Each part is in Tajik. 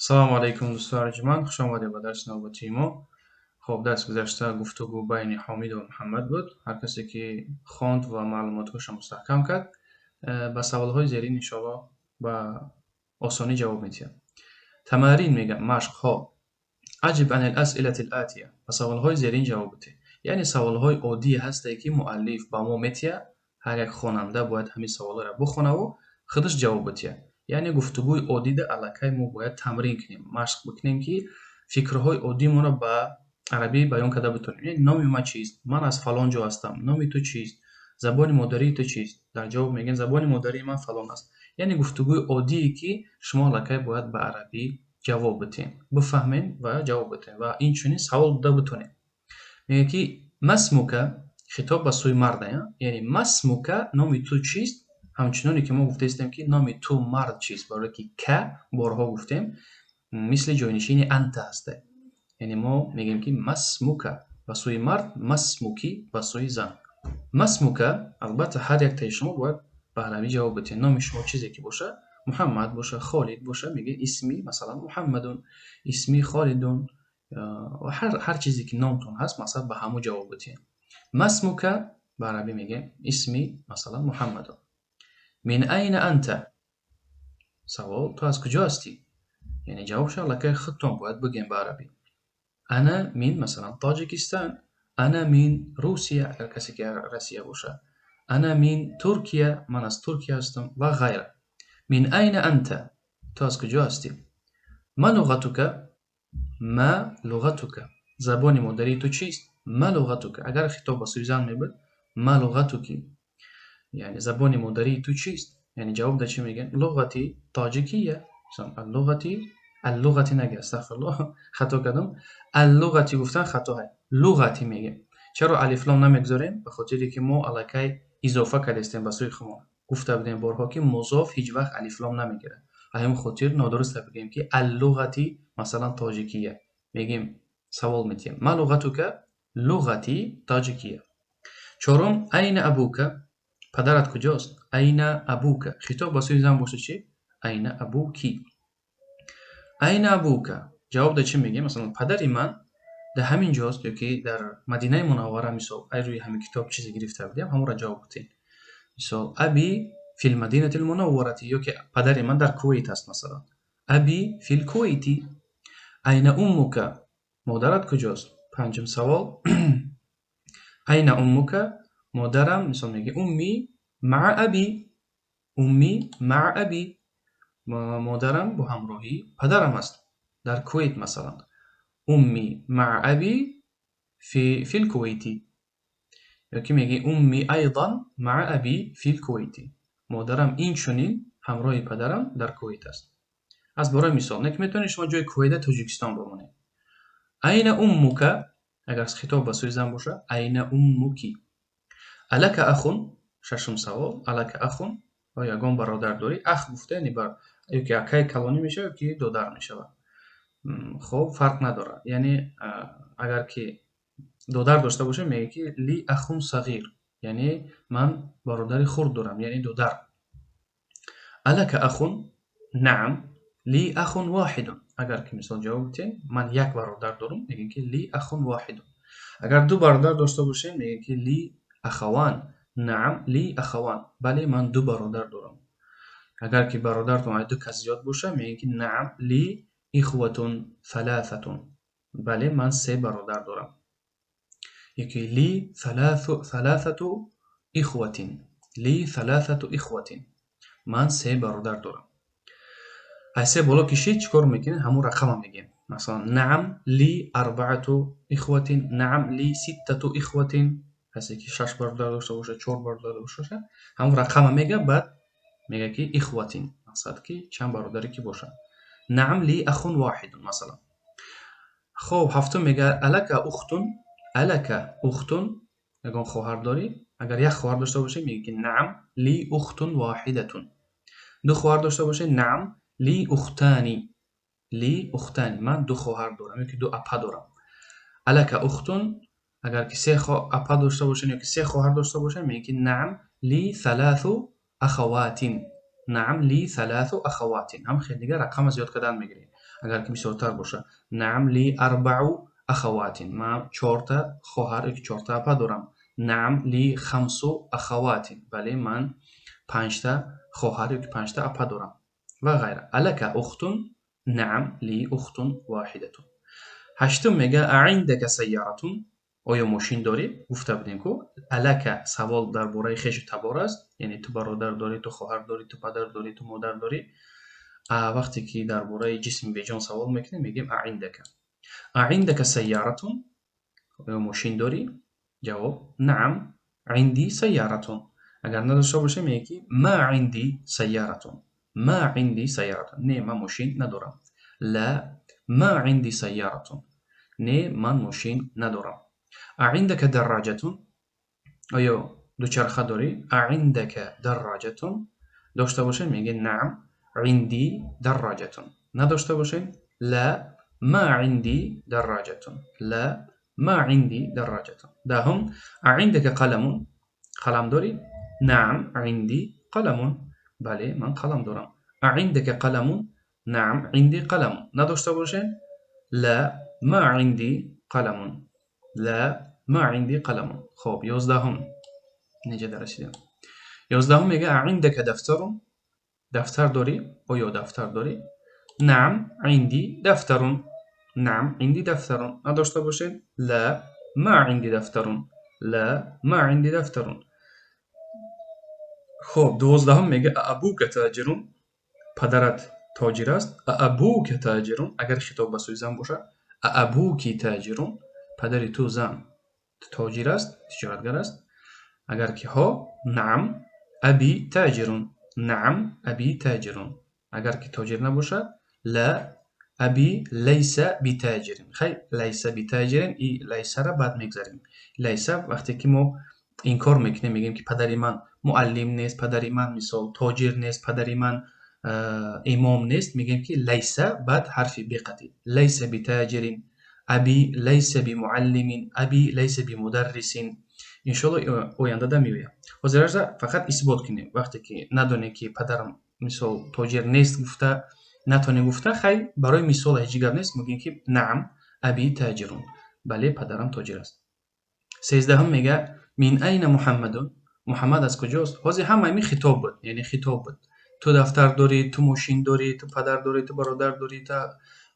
Салому алайкум, дӯстони арҷманд, хуш омадед ба дарси навбатии мо. Хоб, дарси гузашта гуфтугӯ байни Ҳомид ва Муҳаммад буд. Ҳар касе ки хонд ва маълумотҳояшро мустаҳкам кард, ба саволҳои зерин иншоаллоҳ ба осонӣ ҷавоб медиҳад. تمارين мегӯям, машқҳо. أجب عن الأسئلة الآتية. Ба саволҳои зерин ҷавоб бидеҳ. Яъне саволҳои оддие ҳастае, ки муаллиф ба мо метиҳад. Ҳар як хонанда бояд ҳамин саволҳоро бихонаву худаш ҷавоб бидиҳад. Яъне гуфтугӯи оддида аллакай мо бояд тамрин кунем, машқ бикунем, ки фикрҳои оддимонро ба арабӣ баён карда битонем. Яъне номи ман чист, ман аз фалон ҷо ҳастам, номи ту чист, забони модарии ту чист? Дар ҷавоб мегӯем, забони модарии ман фалон аст. Яъне гуфтугӯи оддие, ки шумо аллакай бояд ба арабӣ ҷавоб бидиҳем, бифаҳмем ва ҷавоб бидиҳем ва инчунин савол дода битонем. Мегӯяд, ки ما اسمك, хитоб ба сӯи марда, яъне ما اسمك, номи ту чист? Ҳамчуноне ки мо гуфтаистем, ки номи ту, мард, чист, барое ки ك борҳо гуфтем, мисли ҷойнишини أنت ҳаста. Яъне мо мегӯем, ки ما اسمك ба сӯи мард, ما اسمك ба сӯи зан. ما اسمك, албатта, ҳар яктаи шумо бояд ба арабӣ ҷавоб бидиҳед. Номи шумо чизе ки боша, Муҳаммад боша, Холид боша, мегӯед اسمي масалан محمد, اسمي خالد ва ҳар чизе ки номтон ҳаст, масалан, ба ҳамун ҷавоб бидиҳед. ما اسمك ба арабӣ мегӯем, اسمي масалан محمد. من أين أنت? Савол: ту аз куҷо ҳастӣ? Яъне ҷавобшо аллакай худтон бояд бигӯем ба арабӣ. أنا من масалан تاجикистан, أنا من Русия, агар касе ки Россия бошад, أنا من تركيا, ман аз Туркия ҳастам ва ғайра. من أين أنت, ту аз куҷо ҳастӣ? ما لغتك? ما لغتك, забони модарии ту чист? ما لغتك, агар хитоб ба сӯи зан мебуд, ما لغتك, яъне забони модарии ту чист? Яъне ҷавоб дар чӣ мегӯем? لغتي تاجикية. اللغتي, اللغتي наге, астағфируллоҳ, хато кардам. اللغتي гуфтан хато, لغتي мегӯем. Чаро алифлом намегузорем? Ба хотире ки мо аллакай изофа кардастем ба сӯи худмон. Гуфта будем борҳо, ки музоф ҳеҷ вақт алифлом намегирад. Ба ҳамин хотир нодуруст бигӯем, ки اللغتي масалан تاجикية мегӯем. Савол медиҳем: ما لغتك? لغتي تاجикية. Чорум: أين أبوك? Падарат куҷост? أين أبوك, хитоб ба сӯи зан бошад чӣ? أين أبوك? أين أبوك, ҷавоб дар чӣ мегӯем? Масалан, падари ман дар ҳамин ҷост ё ки дар Мадинаи Мунаввара. Мисол, ай рӯи ҳамин китоб чизе гирифта будем, ҳамонро ҷавоб гуфтем. Мисол, أبي في المدينة المنورة ё ки падари ман дар Кувейт аст, масалан, أبي في الكويت. أين أمك? Модарат куҷост? Панҷум савол: أين أمك? Модарам, мисол, мегӯем أمي مع أبي, أمي مع أبي, модарам бо ҳамроҳии падарам аст дар Кувейт. Масалан, أمي مع أبي في الكويت ё ки мегӯем أمي أيضا مع أبي في الكويت, модарам инчунин ҳамроҳи падарам дар Кувейт аст. Аз бораи мисол, не ки метавонед шумо ҷои Кувейта Тоҷикистон бимонед. أين أمك, агар хитоб ба сӯи зан бошад, أين أمك? ألك أخ? Шашум савол: ألك أخ, оё ягон бародар дорӣ? أخ гуфта, яъне ё ки акаи калонӣ мешавад, ё ки додар мешавад. Хоб, фарқ надорад. Яъне агар ки додар дошта бошем, мегӯяд, ки لي أخ صغير, яъне ман бародари хурд дорам, яъне додар. ألك أخ? نعم، لي أخ واحد. Агар ки мисол ҷавоб диҳем, ман як бародар дорам, мегӯем, ки لي أخ واحد. Агар ду бародар дошта бошем, мегӯем, ки لي أخوان, نعم، لي أخوان, бале, ман ду бародар дорам. Агар ки бародартон аз ду кас зиёд бошад, мегӯем, ки نعم، لي إخوة ثلاثة, бале, ман се бародар дорам, ёки لي ثلاثة إخوة, لي ثلاثة إخوة, ман се бародар дорам. Аз се боло кишид, чӣ кор мекунем? Ҳамун рақама мегӯем. Масалан, نعم، لي أربعة إخوة, نعم، لي ستة إخوة. Касе ки шаш бародар дошта бошад, чор бародар дошта бошад, ҳамун рақама мега, баъд мега, ки إخوة, мақсад ки чанд бародаре ки бошад. نعم، لي أخ واحد, масалан. Хоб, ҳафтум мега: ألك أخت? ألك أخت, ягон хоҳар дорӣ? Агар як хоҳар дошта бошем, мега, ки نعم، لي أخت واحدة. Ду хоҳар дошта бошем, نعم، لي أختان, لي أختان, ман ду хоҳар дорам ёки ду апа дорам. ألك أخت, агар ки се апа дошта бошем ёки се хоҳар дошта бошем, мегӯем, ки نعم، لي ثلاث أخوات, نعم، لي ثلاث أخوات. Ҳам хел дигар рақама зиёд кардан мегирем. Агар ки бисёртар боша, نعم لي أربع أخوات, ман чорта хоҳар ёки чорта апа дорам. نعم لي خمس أخوات, бале, ман панҷта хоҳар ёки панҷта апа дорам ва ғайра. ألك أخت؟ نعم لي أخت واحدة. Ҳаштум мега: أعندك سيارة? Оё мошин дорӣ? Гуфта будем ку, ألك савол дар бораи хешу табор аст, яъне ту бародар дорӣ, ту хоҳар дорӣ, ту падар дорӣ, ту модар дорӣ. Вақте ки дар бораи ҷисми беҷон савол мекунем, мегӯем أعندك. أعندك سيارة? Оё мошин дорӣ? Ҷавоб: نعم عندي سيارة. Агар надошта бошем, мегӯем ки ما عندي سيارة. ما عندي سيارة, не, ман мошин надорам. لا ما عندي سيارة, не, ман мошин надорам. أعندك دراجة? Оё дучарха дорӣ? أعندك دراجة? Дошта бошем, мегӯем نعم عندي دراجة. Надошта бошем, لا ما عندي دراجة. لا ما عندي دراجة. Даҳум: أعندك قلم? Қалам дорӣ? نعم عندي قلم, бале, ман қалам дорам. أعندك قلم؟ نعم عندي قلم. Надошта бошем, لا ما عندي قلم. لا ما عندي قلم. Хоб, 11-ум неҷа дарасидем? 11-ум мега: أعندك دفتر? Дафтар дорӣ? Оё дафтар дорӣ? نعم عندي دفتر. نعم عندي دفتر. Надошта бошем, لا ما عندي دفتر. لا ما عندي دفتر. Хоб, 12-ум мега: أأبوك تاجر? Падарат тоҷир аст? أأبوك تاجر? Агар хитоб ба сӯи зан бошад, أأبوك تاجر? Падари ту, зан, тоҷир аст, тиҷоратгар аст? Агар ки ҳо, نعم أبي تاجر. نعم أبي تاجر. Агар ки тоҷир набошад, لا أبي ليس بتاجر. Хай, ليس بتاجر, и ليس ра баъд мегзарем. ليس вақте ки мо инкор мекунем, мегӯем ки падари ман муаллим нест, падари ман, мисол, тоҷир нест, падари ман имом нест, мегӯем ки ليس, баъд ҳарфи б қатӣ, ليس بتاجر. أبي ليس بمعلم. أبي ليس بمدرس. Иншоалло, ояндада меоям. Ҳозиража фақат исбот кунем. Вақте ки надонем, ки падарам, мисол, тоҷир нест гуфта натонем гуфта, хай, барои мисол ҳеҷ гап нест, мегӯем ки نعم أبي تاجر, бале, падарам тоҷир аст. 13-ҳум мега: من أين محمد? Муҳаммад аз куҷост? Ҳозир ҳама ин хитоб буд, яъне хитоб буд: ту дафтар дорӣ, ту мошин дорӣ, ту падар дорӣ, ту бародар дорӣ, ту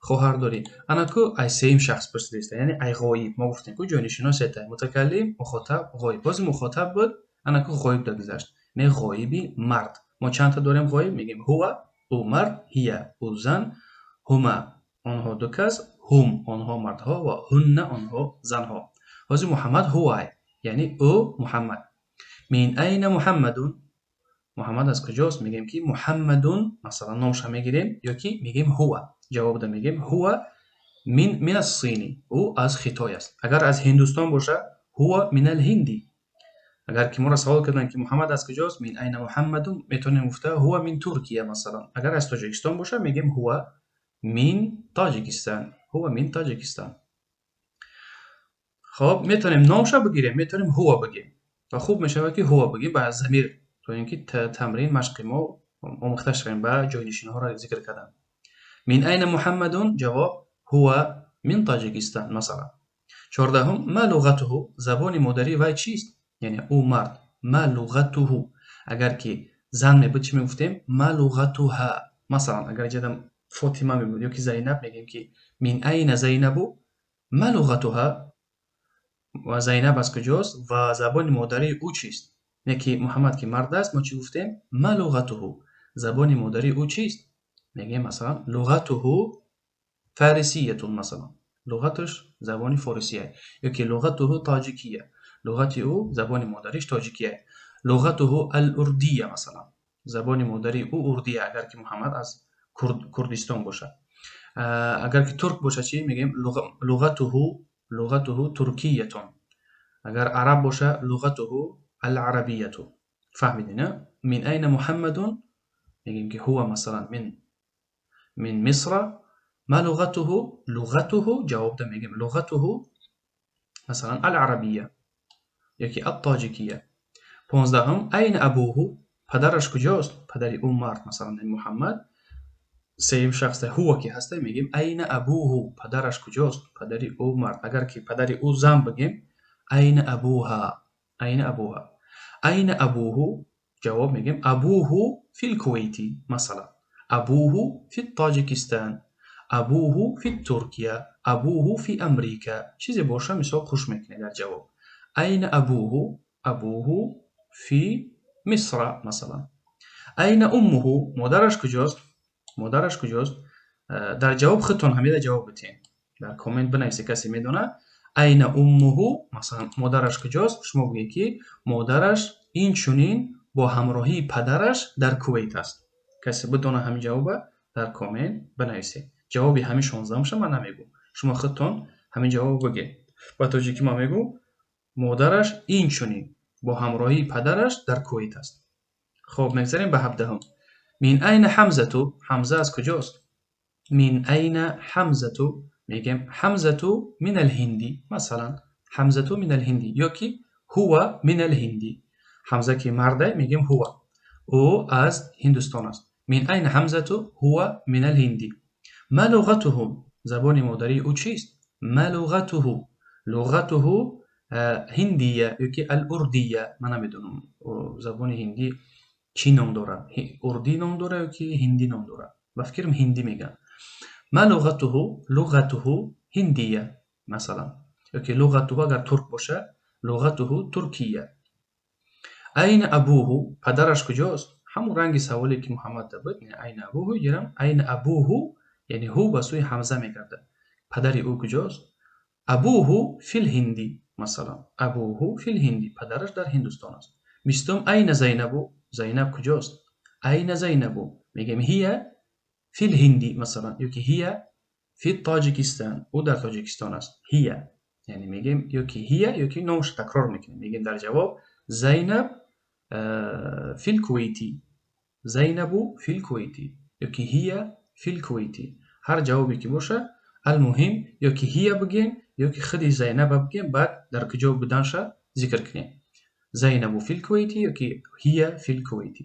хоҳар дорӣ. Ана ку ай сеюм шахс пурсидаиста, яъне ай ғоиб. Мо гуфтем ку, ҷойнишино сета: мутакаллим, мухотаб, ғоиб. Бози мухотаб буд, ана ку ғоиб дагузашт, не, ғоиби мард. Мо чандта дорем ғоиб? Мегӯем هو, ӯ мард, هي, ӯ зан, هما, онҳо ду кас, هم, онҳо мардҳо ва هن, онҳо занҳо. Ҳозир Муҳаммад هو, яъне ӯ, Муҳаммад. من أين محمد? Муҳаммад аз куҷост? Мегӯем ки محمد, масалан, номша мегирем ё ки мегӯем هو. Ҷавобда мегӯем هو من الصين, ӯ аз Хитой аст. Агар аз Ҳиндустон боша, هو من الهند. Агар ки моро савол карданд, ки Муҳаммад аз куҷост, من أين محمد, метавонем гуфта هو من تركيا, масалан. Агар аз Тоҷикистон боша, мегӯем هو من طاجيكستان. هو من طاجيكستان. Хоб, метавонем номша бигирем, метавонем هو бигем ва хуб мешавад, ки هو бигем ба замир, то ин ки тамрин, машқи мо омӯхта шавем ба ҷойнишинҳоро зикр кардан. من أين محمد? Ҷавоб: هو من طاجيكستان, масалан. 14-ҳум: ما لغته? Забони модарии вай чист? Яъне ӯ мард. ما لغته. Агар ки зан мебуд, чӣ мегуфтем? ما لغتها, масалан. Агар ҷадам Фотима мебуд ё ки Зайнаб, мегӯем ки من أين زينب? ما لغتها? Ва Зайнаб аз куҷост ва забони модарии ӯ чист? Не ки Муҳаммад ки мард аст, мо чӣ гуфтем? ما لغته. Забони модарии ӯ чист? Мегӯем, масалан, لغته فارسية, масалан, луғаташ забони форисия, ё ки لغته طاجيكية, луғати ӯ, забони модариш тоҷикия, لغته الأردية, масалан, забони модарии ӯ урдия, агар ки Муҳаммад аз Курдистон бошад. Агар ки турк бошад, чӣ мегӯем? لغته تركية. Агар араб боша, لغته العربية. Фаҳмидем, من أين محمد? Мегӯем ки هو, масалан, من مصر. ما لغته? لغته, ҷавобда мегӯем لغته, масалан, العربية ёки الطاجيكية. 15-ҳум: أين أبوه? Падараш куҷост? Падари ӯ мард, масалан, Муҳаммад. Сеюм шахс ҳува ки ҳаста, мегӯем أين أبوه, падараш куҷост? Падари ӯ мард. Агар ки падари ӯ зан бигем, أين أبوها, أين أبوها. أين أبوه, ҷавоб мегӯем أبوه في الكويت, масалан, أبوه في طاجيكستان, أبوه في تركيا, أبوه في أمريكا, чизе боша, мисол хуш мекунед дар ҷавоб. أين أبوه, أبوه في مصر, масалан. أين أمه, модараш куҷост? Модараш куҷост? Дар ҷавоб худтон ҳамида ҷавоб битиҳед, дар коммент бинависед, касе медонад. أين أمه, масалан, модараш куҷост? Шумо бигӯед, ки модараш инчунин бо ҳамроҳии падараш дар Кувейт аст. Касе бидона ҳамин ҷавоба, дар коммент бинависед. Ҷавоби ҳамин 16-умша ман намегӯм, шумо худтон ҳамин ҷавобо бигӯед. Ба тоҷикӣ ман мегӯм: модараш инчунин бо ҳамроҳии падараш дар Кувейт аст. Хоб, мегзарем ба 17-ум. من أين حمزة, Ҳамза аз куҷост? من أين حمزة, мегӯем حمزة من الهند, масалан, حمزة من الهند ё ки هو من الهند. Ҳамза ки марде, мегӯем هو, ӯ аз Ҳиндустон аст. من أين حمزة, هو من الهند. ما لغته, забони модарии ӯ чист? ما لغته, لغته هندية ё ки الأردية. Ман намедонам, забони ҳиндӣ чӣ ном дорад, урдӣ ном дорад ё ки ҳиндӣ ном дорад. Ба фикрам, ҳиндӣ мегӯянд. ما لغته, لغته هندية, масалан, ё ки لغته, агар турк боша, لغته تركية. أين أبوه, падараш куҷост? Ҳамон ранги саволе, ки Муҳаммад буд, أين أبوه, гирам أين أبوه, яъне ҳу ба сӯи Ҳамза мегардад. Падари ӯ куҷост? أبوه في الهند, масалан, أبوه في الهند, падараш дар Ҳиндустон аст. 20-ум. أين زينب, Зайнаб куҷост? أين زينب, мегӯем هي في الهند, масалан, ё ки هي في طاجيكستان, ӯ дар Тоҷикистон аст. هي, яъне мегӯем ё ки هي, ё ки номашро такрор мекунем, мегӯем дар ҷавоб زينب في الكويت, زينب في الكويت ё ки هي في الكويت. Ҳар ҷавобе ки боша, алмуҳим, ё ки هي бигӯем, ё ки худи Зайнаба бигӯем, баъд дар куҷо буданша зикр кунем: زينب في الكويت ё ки هي في الكويت.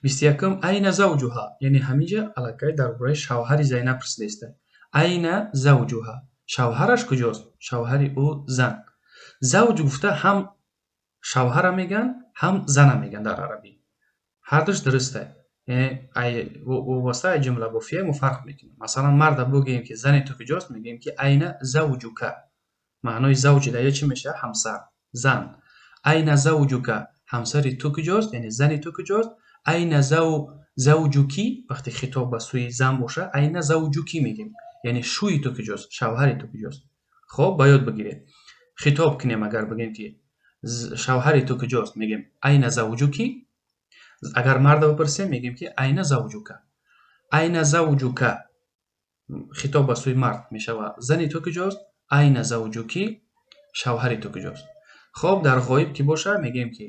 21-ум. أين زوجها, яъне ҳаминҷа аллакай дар бораи шавҳари Зайнаб пурсидаиста. أين زوجها, шавҳараш куҷост? Шавҳари ӯ зан. زوج гуфта ҳам шавҳара мегӯянд, ҳам зана мегӯянд дар арабӣ, ҳардуш дуруста. Вобаста ҷумлабофия мо фарқ мекунем. Масалан, марда бигӯем, ки зани ту куҷост, мегӯем, ки أين زوجك. Маънои زوج дар ё чӣ мешавад? Ҳамсар, зан. أين زوجك, ҳамсари ту куҷост, яъне зани ту куҷост? أين زوجك, вақте хитоб ба сӯи зан боша, أين زوجك мегӯем, яъне шӯи ту куҷост, шавҳари ту куҷост. Хоб, ба ёд бигиред. Хитоб кунем, агар бигӯем, ки шавҳари ту куҷост, мегӯем أين زوجك. Агар марда бипурсем, мегӯем, ки أين زوجك. أين زوجك хитоб ба сӯи мард мешавад, зани ту куҷост. أين زوجك, шавҳари ту куҷост. Хоб, дар ғоиб ки боша, мегӯем, ки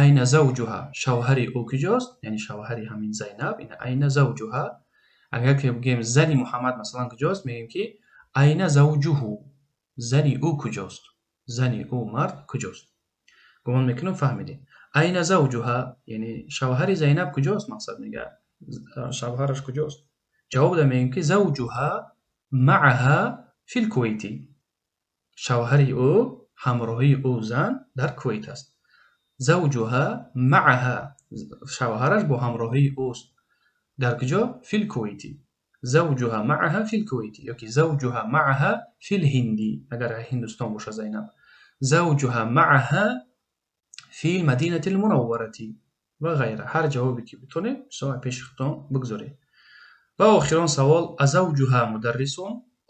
أين زوجها, шавҳари ӯ куҷост, яъне шавҳари ҳамин Зайнаб. أين زوجها. Агар ки бигӯем, зани Муҳаммад, масалан, куҷост, мегӯем, ки أين زوجه, зани ӯ куҷост, зани ӯ мард куҷост. Гумон мекунам, фаҳмидем. أين زوجها, яъне шавҳари Зайнаб куҷост, мақсад мегӯяд, шавҳараш куҷост. Ҷавоб да мегӯем, ки زوجها معها في الكويت, шавҳари ӯ ҳамроҳии ӯ зан дар Кувейт аст. زوجها معها, шавҳараш бо ҳамроҳии ӯст. Дар куҷо? في الكويت. زوجها معها في الكويت ё ки زوجها معها في الهند, агар Ҳиндустон боша Зайнаб, زوجها معها في المدينة المنورة ва ғайра. Ҳар ҷавобе ки битонед, мисол, пеши худтон бигзоред. Ва охирон савол: أزوجها مدرس,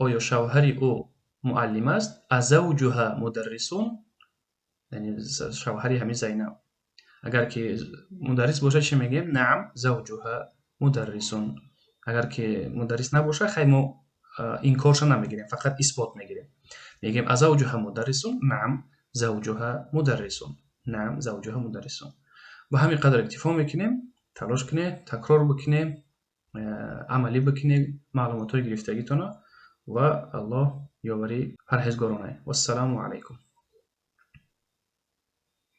оё шавҳари ӯ муаллим аст? أزوجها مدرس, яъне шавҳари ҳамин Зайнаб агар ки мударрис бошад, чӣ мегӯем? نعم، زوجها مدرس. Агар ки мударрис набошад, хай, мо инкорша намегирем, фақат исбот мегирем, мегӯем: أزوجها مدرس؟ نعم، زوجها مدرس. نعم، زوجها مدرس. Ба ҳамин қадар иктифо мекунем. Талош кунед, такрор бикунем, амалӣ бикунед маълумотҳои гирифтагитонро, ва Аллоҳ ёвари парҳезгоронае. Вассалому алайкум.